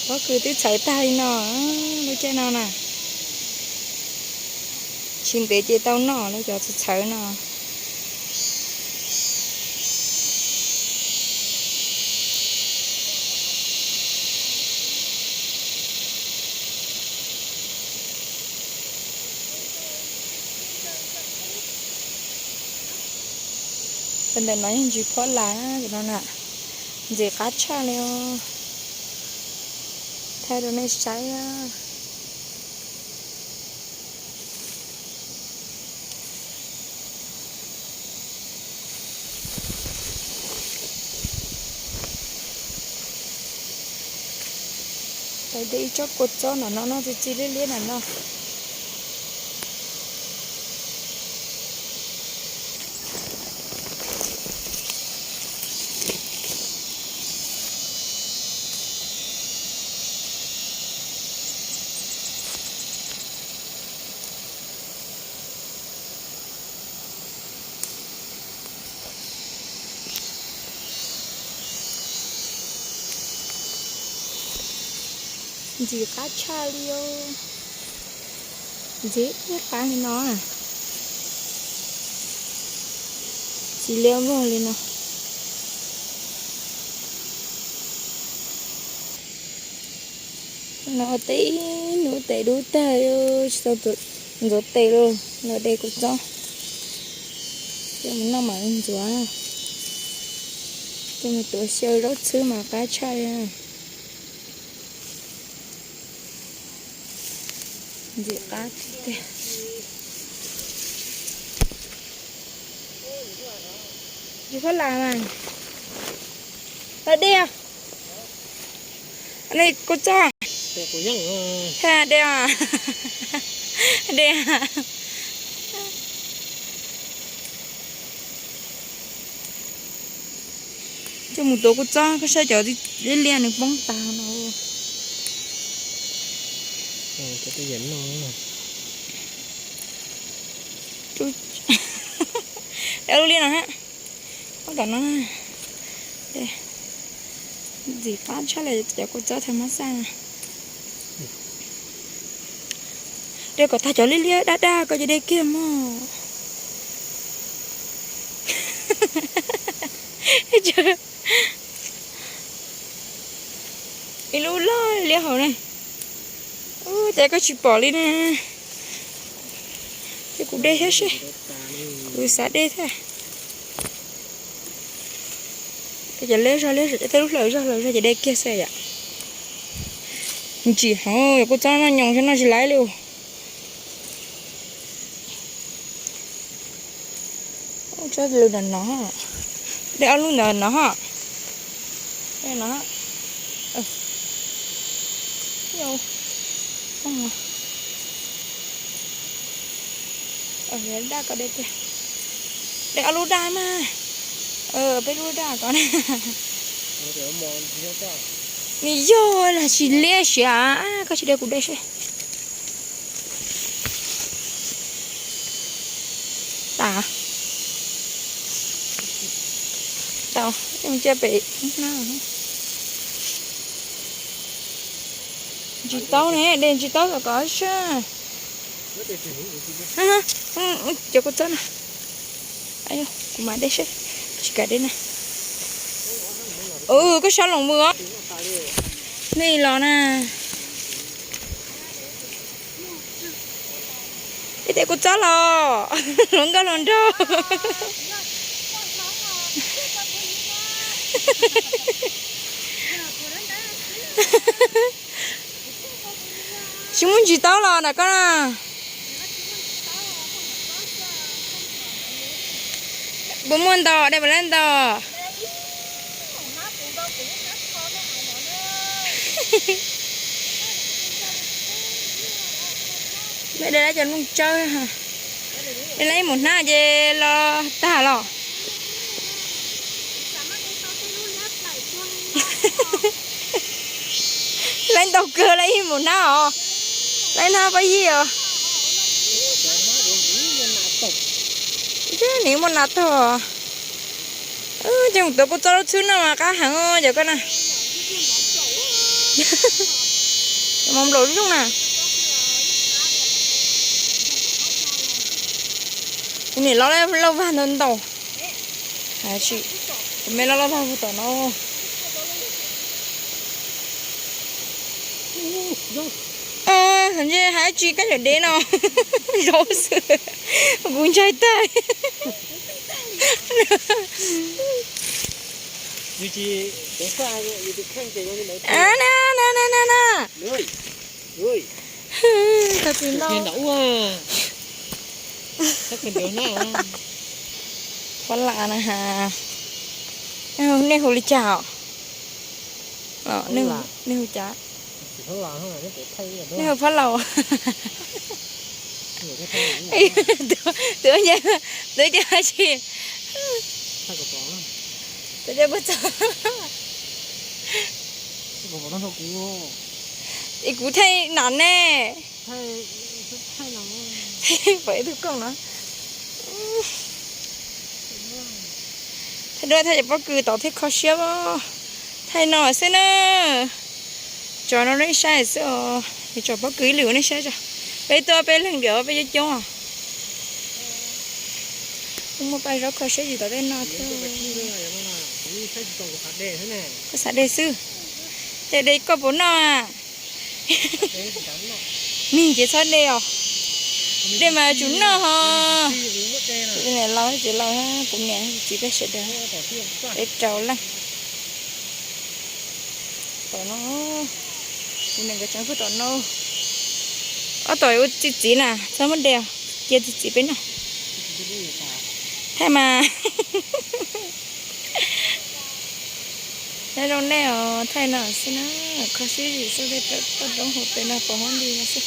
Pob kws twb txhawv tag li no, lub caij no na. Tsis ntev ces tau noj lawv cov txhawv txhawv no. Cov ntawm no yog ntsis phob las no na, ntxim qab tshaj li os. Thaij rau nej saib. Tau de ib tsob kua txob no no, no txi txi liab liab no no. Ntxim qab tshaj li os. Ntxim qab li no. Txi liab vog li no. No tes ib hnub tes dub tag, tsis tau ntxuav tes li. Los de kua txob coj mus noj mam li ntxuav. Coj mus tuav xyaw zaub txhwb mas qab tshaj li. Ntxim qab tiag. Tsis phob las mas. Tau de os. Kua txob. De os. De os. Coj mus tuav kua txob, koj saib cov liab liab nws poob tas no. Lub liab no, tom no. Ntxim qab tshaj li cov kua txob thas mas xaj na. De kom tag cov liab liab daj daj koj cov de kiag mog. Ib lub loj liab hauv ne. Ub, cas koj tsis pom li ne. Ces kuv de thiab seb. Kuv xav de thiab. Cov liab zog liab tej lub hlawv zog hlawv zog ces de kiag xwb yom. Ntsim hauv kua txob noj nyoos xwb noj tsis laib li. Tsob lw no no, de ob lub ntawd no. Daj ko de kiag. De ob lub daj mas. Peb lub daj ko. Nws yog los sis liab siav, koj tsis de kuv de seb. Tas. Tau, cia pem. Ntsis taub ne, de ntsis taub kom kov seb. Cov kua txob na. Kuv mam de seb, tsis kam de na. Koj sab loos mus os. Nej los na. Ib teg kua txob los hluas nkauj hluas nraug. Tsis muaj ntsis taub los nram koj na. Puas muaj ntau, de puas lab ntau? Peb de lab cov nplooj tsawb, de lab ib mus hnab ces los tag los. Lab ntau kawg lab ib mus hnab os. Lab hnab pab yig os. Nws muaj nas tog. Ces mus tuav kua txob lub txhwb noj mas qab heev cov koj na. Mos nplaum zoo na. Kuv niam loj lauj vag ntau ntau. Kuv me loj loj vag puag tom no. Ntshe hais tsis kab yam dev no. Zaub xwb. Kuv ntshai tag. Na na na na na. Tag tsis ntau. Pab lam na ha. Nej hu li cas os? Nej hu cas? Nej hu pab laus. Twb, twb cas tsis, twb cas puas txog. Es kuv thaij nam ne. Pom ib tug kooj no. Thaij duab thaij cov pob kws tod thiaj kho siab os. Thaij no xwb na. Tso no nej saib xwb os. Tso pob kws ib lwm nej saib tso. Peb tuaj peb leeg diam peb coob coob. Kuj muaj paj zaub kho siab tsis tau tej no thiab. Koj xav de xwb. Ces de koj puas noj? Nws ces txhob de os. De mas tsum noj ho. Kuv niam laus ces laus, kuv niam txiv peb sawv daws, peb rau leej. Tom no, kuv niam nkawd tseem puag tom no. Ob tom ua txiv txiv na, txhob muab de, cia txiv txiv peb noj. Thaij mas. Nyob zoo nej os, thaij no xwb na, kho siab zim xwb, tej toj roob hauv pes no pos huab nti no xwb.